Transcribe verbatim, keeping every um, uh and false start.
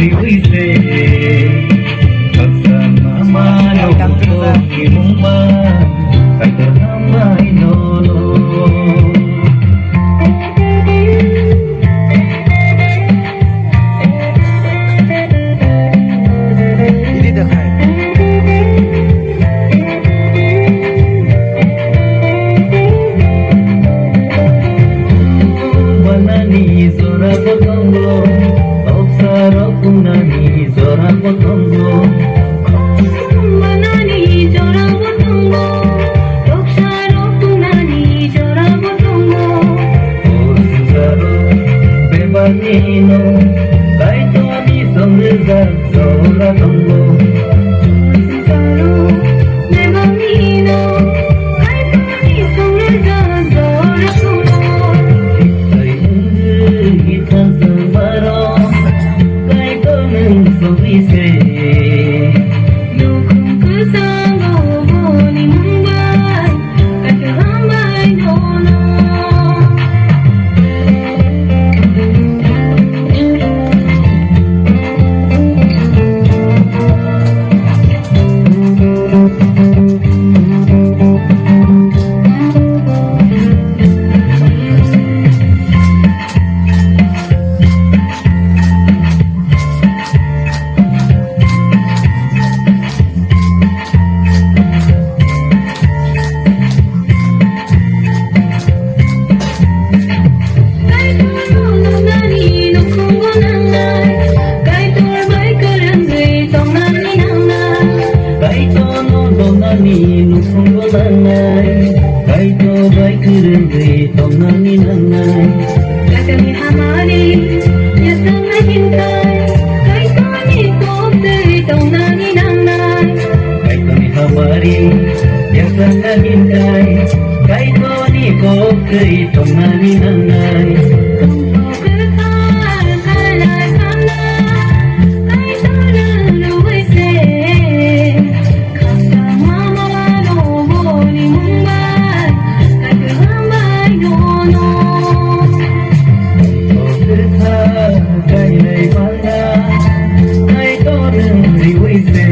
Riwi se, khaksa mama no mungma, kaitor hambai nono. Ini dah kai. Banani jora bo tongo, toksarok tunani jora bo tongo. Banani jora bo tongo, toksarok tunani jora bo tongo. O saro bebani no, kaitorni songreja jora tongo. Saro bebani no, kaitorni songreja jora tongo. Kaitorni songreja jora tongo. Kaitor nwng sogwi se. Nukhung kwchang o boni mung bai, kaitor hambai nono. Kaitorno donani nukhungo nangnai, Kaitor bai kwrwngwi tongnani nangnai. Kaitorno donani nukhungo nangnai, Kaitor bai kwrwngwi tongnani nangnai. Kaitorni hamari yasakna hinkhai, Kaitorni kok twi tongnani nangnai. Kaitorni hamari yasakna hinkhai, Kaitorni kok twi tongnani nangnai. Kwthar khainai khanna, Kaitorno rwui se. Khaksa mama no boni mung bai, Kaitor hambai nono. O kwthar khainai manna, Kaitor nwng rwui se.